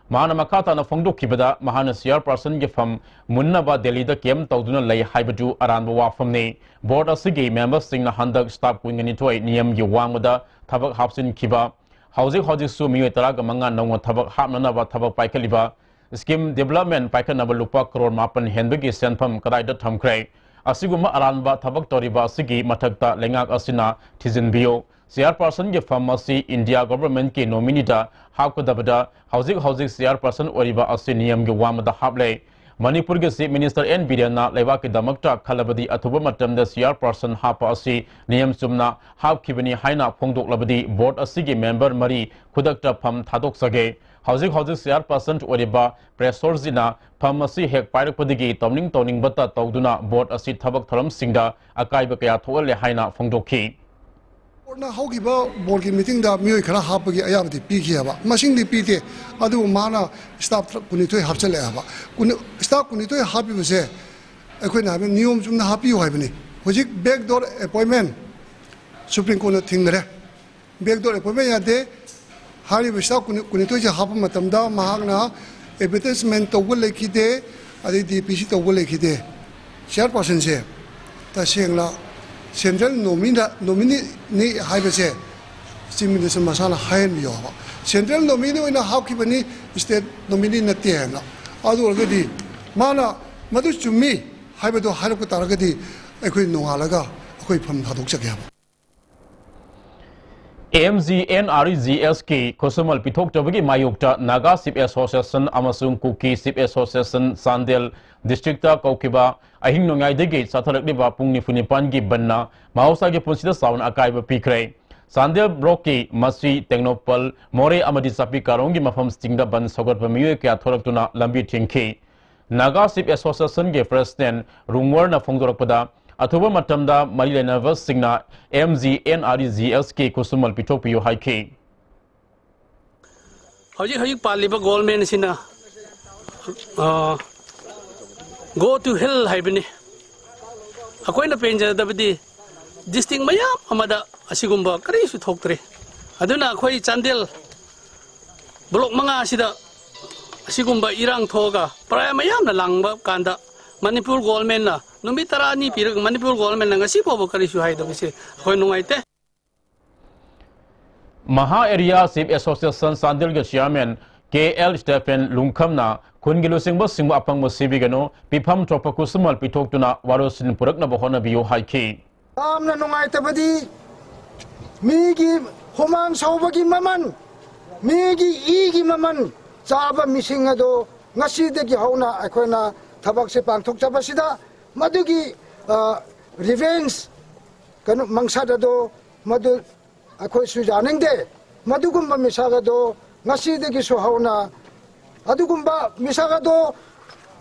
ꯃꯍꯥꯛꯅ ꯃꯈꯥ ꯇꯥꯅ ꯐꯣꯡꯗꯣꯛꯈꯤꯕꯗ, ꯃꯍꯥꯛꯅ Chairperson ꯒꯤ ꯐꯝ ꯃꯨꯟꯅꯕ ꯗꯦꯜꯂꯤꯗ camp ꯇꯧꯗꯨꯅ ꯂꯩ ꯍꯥꯏꯕꯗꯨ ꯑꯔꯥꯟꯕ ꯋꯥꯐꯝꯅꯤ꯫ Board ꯑꯁꯤꯒꯤ member ꯁꯤꯡꯅ ꯍꯟꯗꯛ staff ꯀꯨꯟꯒ ꯅꯤꯊꯣꯏ ꯅꯤꯌꯝꯒꯤ ꯋꯥꯡꯃꯗ ꯊꯕꯛ ꯍꯥꯞꯆꯤꯟꯈꯤꯕ, ꯍꯧꯖꯤꯛ ꯍꯧꯖꯤꯛꯁꯨ ꯃꯤꯑꯣꯏ ꯇꯔꯥꯒ ꯃꯉꯥ ꯅꯧꯅ ꯊꯕꯛ ꯍꯥꯞꯅꯅꯕ ꯊꯕꯛ ꯄꯥꯏꯈꯠꯂꯤꯕ, scheme development ꯄꯥꯏꯈꯠꯅꯕ ꯂꯨꯄꯥ ꯀꯔꯣꯔ ꯃꯥꯄꯟ ꯍꯦꯟꯕꯒꯤ ꯁꯦꯟꯐꯝ ꯀꯗꯥꯏꯗ ꯊꯝꯈ꯭ꯔꯦ? ꯑꯁꯤꯒꯨꯝꯕ ꯑꯔꯥꯟꯕ ꯊꯕꯛ ꯇꯧꯔꯤꯕ ꯑꯁꯤꯒꯤ ꯃꯊꯛꯇ ꯂꯩꯉꯥꯛ ꯑꯁꯤꯅ ꯊꯤꯖꯤꯟꯕꯤꯌꯨ꯫ Chairperson ꯒꯤ ꯐꯝ ꯑꯁꯤ India Government ꯀꯤ nominee ꯗ ꯍꯥꯞꯀꯗꯕꯗ ꯍꯧꯖꯤꯛ ꯍꯧꯖꯤꯛ Chairperson ꯑꯣꯏꯔꯤꯕ ꯑꯁꯤ ꯅꯤꯌꯝꯒꯤ ꯋꯥꯡꯃꯗ ꯍꯥꯞꯂꯦ꯫ ꯃꯅꯤꯄꯨꯔꯒꯤ Chief Minister ꯑꯦꯟ ꯕꯤꯔꯦꯟꯅ ꯂꯩꯕꯥꯛꯀꯤꯗꯃꯛꯇ ꯈꯜꯂꯕꯗꯤ ꯑꯊꯨꯕ ꯃꯇꯝꯗ chairperson ꯍꯥꯞꯄ ꯑꯁꯤ ꯅꯤꯌꯝ ꯆꯨꯝꯅ ꯍꯥꯞꯈꯤꯕꯅꯤ ꯍꯥꯏꯅ ꯐꯣꯡꯗꯣꯛꯂꯕꯗꯤ board ꯑꯁꯤꯒꯤ member ꯃꯔꯤ ꯈꯨꯗꯛꯇ ꯐꯝ ꯊꯥꯗꯣꯛꯆꯒꯦ꯫ ꯍꯧꯖꯤꯛ ꯍꯧꯖꯤꯛ chairperson ꯑꯣꯏꯔꯤꯕ ꯄ꯭ꯔꯦꯁꯣꯔꯖꯤꯅ ꯐꯝ ꯑꯁꯤ ꯍꯦꯛ ꯄꯥꯏꯔꯛꯄꯗꯒꯤ ꯇꯧꯅꯤꯡ ꯇꯧꯅꯤꯡꯕꯇ ꯇꯧꯗꯨꯅ board ꯑꯁꯤ ꯊꯕꯛ ꯊꯧꯔꯝꯁꯤꯡꯗ ꯑꯀꯥꯏꯕ ꯀꯌꯥ ꯊꯣꯛꯍꯜꯂꯦ ꯍꯥꯏꯅ ꯐꯣꯡꯗꯣꯛꯈꯤ꯫ ꯕꯣꯔꯗꯅ ꯍꯧꯈꯤꯕ ꯕꯣꯔꯗꯀꯤ ꯃꯤꯇꯤꯡꯗ ꯃꯤꯑꯣꯏ ꯈꯔ ꯍꯥꯞꯄꯒꯤ ꯑꯌꯥꯕꯗꯤ ꯄꯤꯈꯤ ꯍꯥꯏꯕ, ꯃꯁꯤꯡꯗꯤ ꯄꯤꯗꯦ꯫ ꯑꯗꯨꯕꯨ ꯃꯥꯅ staff ꯀꯨꯟꯅꯤꯊꯣꯏ ꯍꯥꯞꯆꯤꯜꯂꯛꯑꯦ ꯍꯥꯏꯕ꯫ ꯀꯨꯟ-, staff ꯀꯨꯟꯅꯤꯊꯣꯏ ꯍꯥꯞꯄꯤꯕꯁꯦ ꯑꯩꯈꯣꯏꯅ ꯍꯥꯏꯕ ꯅꯤꯌꯣꯝ ꯆꯨꯝꯅ ꯍꯥꯞꯄꯤꯌꯨ ꯍꯥꯏꯕꯅꯤ꯫ ꯍꯧꯖꯤꯛ backdoor appointment Supreme Courtꯅ ꯊꯤꯡꯈ꯭ꯔꯦ꯫ Backdoor appointment ꯌꯥꯗꯦ꯫ ꯍꯥꯏꯔꯤꯕ staff ꯀꯨꯟꯅꯤ-, ꯀꯨꯟꯅꯤꯊꯣꯏꯁꯦ ꯍꯥꯞꯄ ꯃꯇꯝꯗ ꯃꯍꯥꯛꯅ advertisement ꯇꯧꯕ ꯂꯩꯈꯤꯗꯦ, ꯑꯗꯩ D P C ꯇꯧꯕ ꯂꯩꯈꯤꯗꯦ꯫ Chairpersonꯁꯦ ꯇꯁꯦꯡꯅ central nominee, nomineeꯅꯤ ꯍꯥꯏꯕꯁꯦ Chief Minister ꯃꯁꯥꯅ ꯍꯥꯏꯍꯟꯕꯤꯌꯣ ꯍꯥꯏꯕ꯫ Central nominee ꯑꯣꯏꯅ ꯍꯥꯞꯈꯤꯕꯅꯤ, state nominee ꯅꯠꯇꯦ ꯍꯥꯏꯅ꯫ ꯑꯗꯨ ꯑꯣꯏꯔꯒꯗꯤ ꯃꯥꯅ ꯃꯗꯨ ꯆꯨꯝꯃꯤ ꯍꯥꯏꯕꯗꯣ ꯍꯥꯏꯔꯛꯄ ꯇꯥꯔꯒꯗꯤ ꯑꯩꯈꯣꯏ ꯅꯣꯡꯉꯥꯜꯂꯒ ꯑꯩꯈꯣꯏ ꯐꯝ ꯊꯥꯗꯣꯛꯆꯒꯦ ꯍꯥꯏꯕ꯫ M G N R E G S ꯀꯤ ꯈꯨꯠꯁꯨꯃꯜ ꯄꯤꯊꯣꯛꯇꯕꯒꯤ ꯃꯥꯌꯣꯛꯇ Naga Chief Association ꯑꯃꯁꯨꯡ Kuki Chief Association ꯆꯥꯟꯗꯦꯜ districtꯇ ꯀꯧꯈꯤꯕ ꯑꯍꯤꯡ ꯅꯣꯡꯌꯥꯏꯗꯒꯤ ꯆꯠꯊꯔꯛꯂꯤꯕ ꯄꯨꯡ ꯅꯤꯐꯨ ꯅꯤꯄꯥꯟꯒꯤ ꯕꯟꯅ ꯃꯍꯧꯁꯥꯒꯤ ꯄꯨꯟꯁꯤꯗ ꯆꯥꯎꯅ ꯑꯀꯥꯏꯕ ꯄꯤꯈ꯭ꯔꯦ꯫ ꯆꯥꯟꯗꯦꯜ ꯕ꯭ꯂꯣꯛꯀꯤ ꯃꯆꯤ, ꯇꯦꯡꯅꯧꯄꯜ, ꯃꯣꯔꯦ ꯑꯃꯗꯤ ꯆꯥꯄꯤ ꯀꯥꯔꯣꯡꯒꯤ ꯃꯐꯝꯁꯤꯡꯗ ꯕꯟ ꯁꯧꯒꯠꯄ ꯃꯤꯑꯣꯏ ꯀꯌꯥ ꯊꯣꯛꯂꯛꯇꯨꯅ ꯂꯝꯕꯤ ꯊꯤꯡꯈꯤ꯫ Naga Chief Associationꯒꯤ President ꯔꯨꯡꯋꯔꯅ ꯐꯣꯡꯗꯣꯔꯛꯄꯗ, ꯑꯊꯨꯕ ꯃꯇꯝꯗ ꯃꯔꯤ ꯂꯩꯅꯕꯁꯤꯡꯅ M G N R E G S ꯀꯤ ꯈꯨꯠꯁꯨꯃꯜ ꯄꯤꯊꯣꯛꯄꯤꯌꯨ ꯍꯥꯏꯈꯤ꯫ ꯍꯧꯖꯤꯛ ꯍꯧꯖꯤꯛ ꯄꯥꯜꯂꯤꯕ government ꯑꯁꯤꯅ, ꯑ, go to hell ꯍꯥꯏꯕꯅꯤ꯫ ꯑꯩꯈꯣꯏꯅ ꯄꯦꯟꯖꯗꯕꯗꯤ district ꯃꯌꯥꯝ ꯑꯃꯗ ꯑꯁꯤꯒꯨꯝꯕ ꯀꯔꯤꯁꯨ ꯊꯣꯛꯇ꯭ꯔꯤ꯫ ꯑꯗꯨꯅ ꯑꯩꯈꯣꯏ ꯆꯥꯟꯗꯦꯜ block ꯃꯉꯥ ꯑꯁꯤꯗ ꯑꯁꯤꯒꯨꯝꯕ ꯏꯔꯥꯡ ꯊꯣꯛꯑꯒ ꯄ꯭ꯔꯖꯥ ꯃꯌꯥꯝꯅ ꯂꯥꯡꯕ ꯀꯥꯟꯗ ꯃꯅꯤꯄꯨꯔ governmentꯅ ꯅꯨꯃꯤꯠ ꯇꯔꯥꯅꯤ ꯄꯤꯔꯒ ꯃꯅꯤꯄꯨꯔ governmentꯅ ꯉꯁꯤ ꯐꯥꯎꯕ ꯀꯔꯤꯁꯨ ꯍꯥꯏꯗꯕꯁꯦ ꯑꯩꯈꯣꯏ ꯅꯨꯡꯉꯥꯏꯇꯦ꯫ ꯃꯍꯥ Area Chief Association ꯆꯥꯟꯗꯦꯜꯒꯤ Chairman K L Stephen ꯂꯨꯡꯈꯝꯅ ꯈꯨꯟꯒꯤ ꯂꯨꯆꯤꯡꯕꯁꯤꯡꯕꯨ ꯑꯄꯪꯕ ꯁꯤꯕꯤꯒꯅꯨ, ꯄꯤꯐꯝ ꯊꯣꯛꯄ ꯈꯨꯠꯁꯨꯃꯜ ꯄꯤꯊꯣꯛꯇꯨꯅ ꯋꯥꯔꯣꯏꯁꯤꯟ ꯄꯨꯔꯛꯅꯕ ꯍꯣꯠꯅꯕꯤꯌꯨ ꯍꯥꯏꯈꯤ꯫ ꯌꯥꯝꯅ ꯅꯨꯡꯉꯥꯏꯇꯕꯗꯤ ꯃꯤꯒꯤ ꯍꯨꯃꯥꯡ ꯁꯧꯕꯒꯤ ꯃꯃꯜ, ꯃꯤꯒꯤ ꯏꯒꯤ ꯃꯃꯜ ꯆꯥꯕ ꯃꯤꯁꯤꯡ ꯑꯗꯣ ꯉꯁꯤꯗꯒꯤ ꯍꯧꯅ ꯑꯩꯈꯣꯏꯅ ꯊꯕꯛꯁꯦ ꯄꯥꯡꯊꯣꯛꯆꯕꯁꯤꯗ ꯃꯗꯨꯒꯤ, ꯑ, revenge, ꯀꯩꯅꯣ, ꯃꯪꯁꯠ ꯑꯗꯣ ꯃꯗꯨ ꯑꯩꯈꯣꯏꯁꯨ ꯌꯥꯅꯤꯡꯗꯦ꯫ ꯃꯗꯨꯒꯨꯝꯕ ꯃꯤꯁꯛ ꯑꯗꯣ ꯉꯁꯤꯗꯒꯤꯁꯨ ꯍꯧꯅ ꯑꯗꯨꯒꯨꯝꯕ ꯃꯤꯁꯛ ꯑꯗꯣ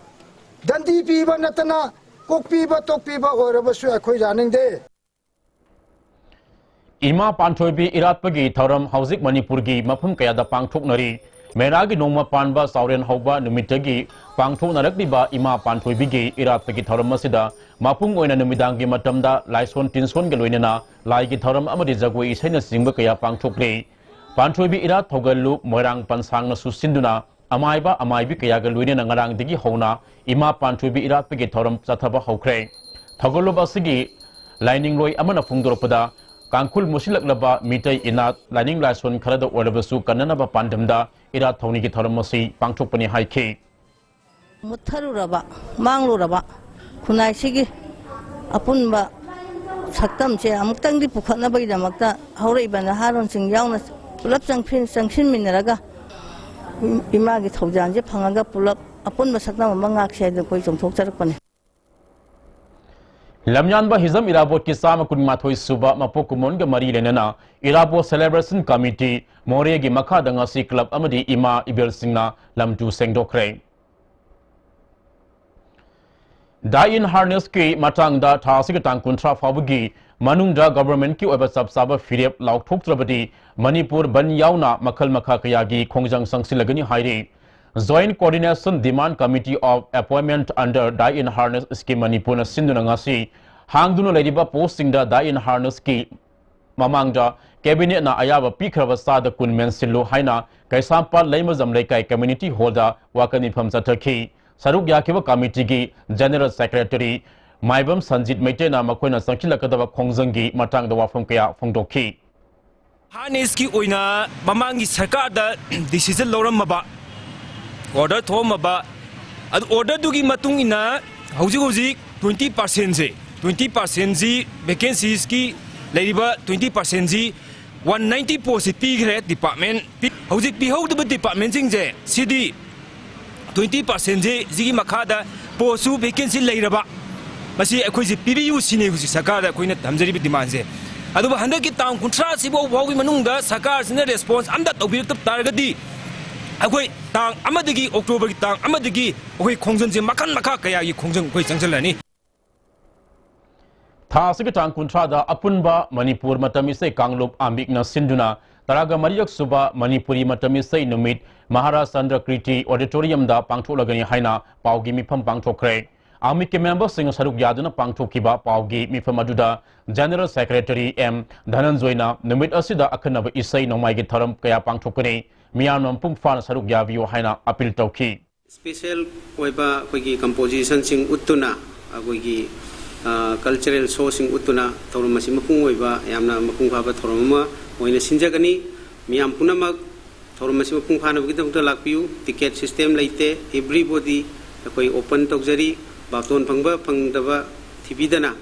ꯗꯟꯗꯤ ꯄꯤꯕ ꯅꯠꯇꯅ ꯀꯣꯛꯄꯤꯕ ꯇꯣꯛꯄꯤꯕ ꯑꯣꯏꯔꯕꯁꯨ ꯑꯩꯈꯣꯏ ꯌꯥꯅꯤꯡꯗꯦ꯫ ꯏꯃꯥ ꯄꯥꯟꯊꯣꯏꯕꯤ ꯏꯔꯥꯠꯄꯒꯤ ꯊꯧꯔꯝ ꯍꯧꯖꯤꯛ ꯃꯅꯤꯄꯨꯔꯒꯤ ꯃꯐꯝ ꯀꯌꯥꯗ ꯄꯥꯡꯊꯣꯛꯅꯔꯤ꯫ ꯃꯦꯔꯥꯒꯤ ꯅꯣꯡꯃ ꯄꯥꯟꯕ ꯆꯥꯎꯔꯦꯟ ꯍꯧꯕ ꯅꯨꯃꯤꯠꯇꯒꯤ ꯄꯥꯡꯊꯣꯛꯅꯔꯛꯂꯤꯕ ꯏꯃꯥ ꯄꯥꯟꯊꯣꯏꯕꯤꯒꯤ ꯏꯔꯥꯠꯄꯒꯤ ꯊꯧꯔꯝ ꯑꯁꯤꯗ ꯃꯄꯨꯡ ꯑꯣꯏꯅ ꯅꯨꯃꯤꯗꯥꯡꯒꯤ ꯃꯇꯝꯗ ꯂꯥꯏꯁꯣꯟ ꯇꯤꯟꯁꯣꯟꯒ ꯂꯣꯏꯅꯅ ꯂꯥꯏꯒꯤ ꯊꯧꯔꯝ ꯑꯃꯗꯤ ꯖꯒꯣꯏ ꯏꯁꯩꯅꯆꯤꯡꯕ ꯀꯌꯥ ꯄꯥꯡꯊꯣꯛꯂꯤ꯫ ꯄꯥꯟꯊꯣꯏꯕꯤ ꯏꯔꯥꯠ ꯊꯧꯒꯜꯂꯨꯞ ꯃꯣꯏꯔꯥꯡ ꯄꯟꯁꯥꯡꯅꯁꯨ ꯁꯤꯟꯗꯨꯅ ꯑꯃꯥꯏꯕ ꯑꯃꯥꯏꯕꯤ ꯀꯌꯥꯒ ꯂꯣꯏꯅꯅ ꯉꯔꯥꯡꯗꯒꯤ ꯍꯧꯅ ꯏꯃꯥ ꯄꯥꯟꯊꯣꯏꯕꯤ ꯏꯔꯥꯠꯄꯒꯤ ꯊꯧꯔꯝ ꯆꯠꯊꯕ ꯍꯧꯈ꯭ꯔꯦ꯫ ꯊꯧꯒꯜꯂꯨꯞ ꯑꯁꯤꯒꯤ ꯂꯥꯏꯅꯤꯡꯂꯣꯏ ꯑꯃꯅ ꯐꯣꯡꯗꯣꯔꯛꯄꯗ, ꯀꯥꯡꯈꯨꯜ ꯃꯨꯁꯤꯜꯂꯛꯂꯕ ꯃꯤꯇꯩ ꯏꯅꯥꯠ ꯂꯥꯏꯅꯤꯡ ꯂꯥꯏꯁꯣꯟ ꯈꯔꯗ ꯑꯣꯏꯔꯕꯁꯨ ꯀꯟꯅꯅꯕ ꯄꯥꯟꯗꯝꯗ ꯏꯔꯥꯠ ꯊꯧꯅꯤꯒꯤ ꯊꯧꯔꯝ ꯑꯁꯤ ꯄꯥꯡꯊꯣꯛꯄꯅꯤ ꯍꯥꯏꯈꯤ꯫ ꯃꯨꯠꯊꯔꯨꯔꯕ, ꯃꯥꯡꯂꯨꯔꯕ ꯈꯨꯟꯅꯥꯏꯁꯤꯒꯤ ꯑꯄꯨꯟꯕ ꯁꯛꯇꯝꯁꯦ ꯑꯃꯨꯛꯇꯪꯗꯤ ꯄꯨꯈꯠꯅꯕꯒꯤꯗꯃꯛꯇ ꯍꯧꯔꯛꯏꯕ ꯅꯍꯥꯔꯣꯟꯁꯤꯡ ꯌꯥꯎꯅ ꯄꯨꯂꯞ ꯆꯪꯐꯤꯟ-, ꯆꯪꯁꯤꯟꯃꯤꯟꯅꯔꯒ ꯏꯃꯥꯒꯤ ꯊꯧꯖꯥꯜꯁꯦ ꯐꯪꯉꯒ ꯄꯨꯂꯞ ꯑꯄꯨꯟꯕ ꯁꯛꯇꯝ ꯑꯃ ꯉꯥꯛꯁꯦ ꯍꯥꯏꯗꯅ ꯑꯩꯈꯣꯏ ꯆꯣꯡꯊꯣꯛꯆꯔꯛꯄꯅꯦ꯫ ꯂꯝꯌꯥꯟꯕ ꯍꯤꯖꯝ ꯏꯔꯥꯕꯣꯠꯀꯤ ꯆꯥꯝꯃ ꯀꯨꯟꯃꯥꯊꯣꯏ ꯁꯨꯕ ꯃꯄꯣꯛ ꯀꯨꯝꯑꯣꯟꯒ ꯃꯔꯤ ꯂꯩꯅꯅ ꯏꯔꯥꯕꯣꯠ celebration committee ꯃꯣꯔꯦꯒꯤ ꯃꯈꯥꯗ ꯉꯁꯤ club ꯑꯃꯗꯤ ꯏꯃꯥ ꯏꯕꯦꯜꯁꯤꯡꯅ ꯂꯝ ꯇꯨ ꯁꯦꯡꯗꯣꯛꯈ꯭ꯔꯦ꯫ Die in Harness ꯀꯤ ꯃꯇꯥꯡꯗ ꯊꯥ ꯑꯁꯤꯒꯤ ꯇꯥꯡ ꯀꯨꯟꯊ꯭ꯔꯥ ꯐꯥꯎꯕꯒꯤ ꯃꯅꯨꯡꯗ government ꯀꯤ ꯑꯣꯏꯕ ꯆꯞ ꯆꯥꯕ ꯐꯤꯔꯦꯞ ꯂꯥꯎꯊꯣꯛꯇ꯭ꯔꯕꯗꯤ ꯃꯅꯤꯄꯨꯔ ꯕꯟ ꯌꯥꯎꯅ ꯃꯈꯜ ꯃꯈꯥ ꯀꯌꯥꯒꯤ ꯈꯣꯡꯖꯪ ꯆꯪꯁꯤꯜꯂꯒꯅꯤ ꯍꯥꯏꯔꯤ꯫ Joint Coordination Demand Committee of Appointment under Die in Harness Scheme ꯃꯅꯤꯄꯨꯔꯅ ꯁꯤꯟꯗꯨꯅ ꯉꯁꯤ ꯍꯥꯡꯗꯨꯅ ꯂꯩꯔꯤꯕ post ꯁꯤꯡꯗ Die in Harness ꯀꯤ ꯃꯃꯥꯡꯗ cabinet ꯅ ꯑꯌꯥꯕ ꯄꯤꯈ꯭ꯔꯕ ꯆꯥꯗ ꯀꯨꯟ ꯃꯦꯟꯁꯤꯜꯂꯨ ꯍꯥꯏꯅ ꯀꯩꯁꯥꯝꯄꯥꯠ ꯂꯩꯃꯖꯝ ꯂꯩꯀꯥꯏ community hall ꯗ ꯋꯥꯀꯠ ꯃꯤꯐꯝ ꯆꯠꯊꯈꯤ꯫ ꯁꯔꯨꯛ ꯌꯥꯈꯤꯕ committee ꯒꯤ general secretary ꯃꯥꯏꯕꯝ ꯁꯟꯖꯤꯠ ꯃꯩꯇꯩꯅ ꯃꯈꯣꯏꯅ ꯆꯪꯁꯤꯜꯂꯛꯀꯗꯕ ꯈꯣꯡꯖꯪꯒꯤ ꯃꯇꯥꯡꯗ ꯋꯥꯐꯝ ꯀꯌꯥ ꯐꯣꯡꯗꯣꯛꯈꯤ꯫ Harness ꯀꯤ ꯑꯣꯏꯅ ꯃꯃꯥꯡꯒꯤ ꯁꯔꯀꯥꯔꯗ decision ꯂꯧꯔꯝꯃꯕ, order ꯊꯣꯛꯑꯝꯃꯕ, ꯑꯗꯨ order ꯗꯨꯒꯤ ꯃꯇꯨꯡ ꯏꯟꯅ ꯍꯧꯖꯤꯛ ꯍꯧꯖꯤꯛ twenty percent ꯁꯦ, twenty percent ꯁꯤ vacancies ꯀꯤ ꯂꯩꯔꯤꯕ twenty percent ꯁꯤ one ninety post ꯁꯤ ꯄꯤꯈ꯭ꯔꯦ department꯫ ꯄꯤ-, ꯍꯧꯖꯤꯛ ꯄꯤꯍꯧꯗꯕ department ꯁꯤꯡꯁꯦ ꯁꯤꯗꯤ ꯇ꯭ꯋꯦꯟꯇꯤ ꯄꯥꯔꯁꯦꯟꯁꯤ ꯁꯤꯒꯤ ꯃꯈꯥꯗ ꯄꯣꯁꯁꯨ ꯚꯦꯀꯦꯟꯁꯤ ꯂꯩꯔꯕ, ꯃꯁꯤ ꯑꯩꯈꯣꯏꯁꯦ ꯄꯤꯕꯤꯌꯨ ꯁꯤꯅꯤ ꯍꯧꯖꯤꯛ ꯁꯔꯀꯥꯔꯗ ꯑꯩꯈꯣꯏꯅ ꯊꯝꯖꯔꯤꯕ ꯗꯤꯃꯥꯟꯁꯦ꯫ ꯑꯗꯨꯕꯨ ꯍꯟꯗꯛꯀꯤ ꯇꯥꯡ ꯀꯨꯟꯊ꯭ꯔꯥꯁꯤꯐꯥꯎ ꯐꯥꯎꯒꯤ ꯃꯅꯨꯡꯗ ꯁꯔꯀꯥꯔꯁꯤꯅ ꯔꯦꯁꯄꯣꯟꯁ ꯑꯝꯇ ꯇꯧꯕꯤꯔꯛꯇꯕ ꯇꯥꯔꯒꯗꯤ ꯑꯩꯈꯣꯏ ꯇꯥꯡ ꯑꯃꯗꯒꯤ, ꯑꯣꯛꯇꯣꯕꯔꯒꯤ ꯇꯥꯡ ꯑꯃꯗꯒꯤ ꯑꯩꯈꯣꯏ ꯈꯣꯡꯖꯪꯁꯦ ꯃꯈꯜ ꯃꯈꯥ ꯀꯌꯥꯒꯤ ꯈꯣꯡꯖꯪ ꯑꯩꯈꯣꯏ ꯆꯪꯁꯤꯜꯂꯅꯤ꯫ ꯊꯥ ꯑꯁꯤꯒꯤ ꯇꯥꯡ ꯀꯨꯟꯊ꯭ꯔꯥꯗ ꯑꯄꯨꯟꯕ ꯃꯅꯤꯄꯨꯔ ꯃꯇꯝ ꯏꯁꯩ ꯀꯥꯡꯂꯨꯞ ꯑꯥꯝꯕꯤꯛꯅ ꯁꯤꯟꯗꯨꯅ ꯇꯔꯥꯒ ꯃꯔꯤꯔꯛ ꯁꯨꯕ ꯃꯅꯤꯄꯨꯔꯤ ꯃꯇꯝ ꯏꯁꯩ ꯅꯨꯃꯤꯠ ꯃꯍꯥꯔꯥꯖ ꯆꯟꯗ꯭ꯔ ꯀ꯭ꯔꯤꯇꯤ ꯑꯣꯗꯤꯇꯣꯔꯤꯌꯝꯗ ꯄꯥꯡꯊꯣꯛꯂꯒꯅꯤ ꯍꯥꯏꯅ ꯄꯥꯎꯒꯤ ꯃꯤꯐꯝ ꯄꯥꯡꯊꯣꯛꯈ꯭ꯔꯦ꯫ ꯑꯥꯝꯕꯤꯛꯀꯤ ꯃꯦꯝꯕꯔꯁꯤꯡꯅ ꯁꯔꯨꯛ ꯌꯥꯗꯨꯅ ꯄꯥꯡꯊꯣꯛꯈꯤꯕ ꯄꯥꯎꯒꯤ ꯃꯤꯐꯝ ꯑꯗꯨꯗ ꯖꯦꯅꯔꯦꯜ ꯁꯦꯀ꯭ꯔꯦꯇꯔꯤ ꯑꯦꯝ ꯙꯅꯟꯖꯣꯏꯅ ꯅꯨꯃꯤꯠ ꯑꯁꯤꯗ ꯑꯈꯟꯅꯕ ꯏꯁꯩ ꯅꯣꯡꯃꯥꯏꯒꯤ ꯊꯧꯔꯝ ꯀꯌꯥ ꯄꯥꯡꯊꯣꯛꯀꯅꯤ, ꯃꯤꯌꯥꯝꯅ ꯃꯄꯨꯡ ꯐꯥꯅ ꯁꯔꯨꯛ ꯌꯥꯕꯤꯌꯨ ꯍꯥꯏꯅ ꯑꯄꯤꯜ ꯇꯧꯈꯤ꯫ ꯏꯁꯄꯤꯁꯦꯜ ꯑꯣꯏꯕ ꯑꯩꯈꯣꯏꯒꯤ ꯀꯝꯄꯣꯖꯤꯁꯟꯁꯤꯡ ꯎꯠꯇꯨꯅ, ꯑꯩꯈꯣꯏꯒꯤ, ꯑ, ꯀꯜꯆꯔꯦꯜ ꯁꯣꯁꯤꯡ ꯎꯠꯇꯨꯅ ꯊꯧꯔꯝ ꯑꯁꯤ ꯃꯄꯨꯡ ꯑꯣꯏꯕ, ꯌꯥꯝꯅ ꯃꯄꯨꯡ ꯐꯥꯕ ꯊꯧꯔꯝ ꯑꯃ ꯑꯣꯏꯅ ꯁꯤꯟꯖꯒꯅꯤ꯫ ꯃꯤꯌꯥꯝ ꯄꯨꯝꯅꯃꯛ ꯊꯧꯔꯝ ꯑꯁꯤ ꯃꯄꯨꯡ ꯐꯥꯅꯕꯒꯤꯗꯃꯛꯇ ꯂꯥꯛꯄꯤꯌꯨ꯫ ꯇꯤꯀꯦꯠ ꯁꯤꯁꯇꯦꯝ ꯂꯩꯇꯦ, ꯑꯦꯕ꯭ꯔꯤꯕꯣꯗꯤ ꯑꯩꯈꯣꯏ ꯑꯣꯄꯟ ꯇꯧꯖꯔꯤ꯫ ꯕꯥꯇꯣꯟ ꯐꯪꯕ ꯐꯪꯗꯕ ꯊꯤꯕꯤꯗꯅ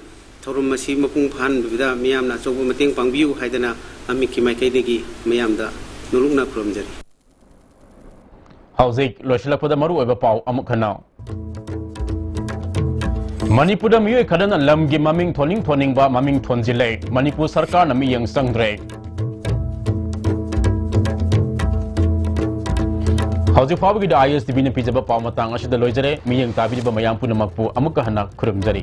ꯊꯧꯔꯝ ꯑꯁꯤ ꯃꯄꯨꯡ ꯐꯥꯍꯟꯕꯗ ꯃꯤꯌꯥꯝꯅ ꯑꯆꯧꯕ ꯃꯇꯦꯡ ꯄꯥꯡꯕꯤꯌꯨ ꯍꯥꯏꯗꯅ ꯑꯥꯝꯕꯤꯛꯀꯤ ꯃꯥꯏꯀꯩꯗꯒꯤ ꯃꯌꯥꯝꯗ ꯅꯣꯂꯨꯛꯅ ꯈꯨꯔꯨꯝꯖꯔꯤ꯫ ꯍꯧꯖꯤꯛ ꯂꯣꯏꯁꯤꯜꯂꯛꯄꯗ ꯃꯔꯨꯑꯣꯏꯕ ꯄꯥꯎ ꯑꯃꯨꯛ ꯍꯟꯅ꯫ ꯃꯅꯤꯄꯨꯔꯗ ꯃꯤꯑꯣꯏ ꯈꯔꯅ ꯂꯝꯒꯤ ꯃꯃꯤꯡ ꯊꯣꯟꯅꯤꯡ ꯊꯣꯟꯅꯤꯡꯕ ꯃꯃꯤꯡ ꯊꯣꯟꯖꯤꯜꯂꯦ꯫ ꯃꯅꯤꯄꯨꯔ ꯁꯔꯀꯥꯔꯅ ꯃꯤꯠꯌꯦꯡ ꯆꯪꯗ꯭ꯔꯦ꯫ ꯍꯧꯖꯤꯛ ꯐꯥꯎꯕꯒꯤꯗꯤ ꯑꯥꯏ ꯑꯦꯁ ꯇꯤ ꯚꯤꯅ ꯄꯤꯖꯕ ꯄꯥꯎ ꯃꯇꯥꯡ ꯑꯁꯤꯗ ꯂꯣꯏꯖꯔꯦ꯫ ꯃꯤꯠꯌꯦꯡ ꯇꯥꯕꯤꯔꯤꯕ ꯃꯌꯥꯝ ꯄꯨꯝꯅꯃꯛꯄꯨ ꯑꯃꯨꯛꯀ ꯍꯟꯅ ꯈꯨꯔꯨꯝꯖꯔꯤ꯫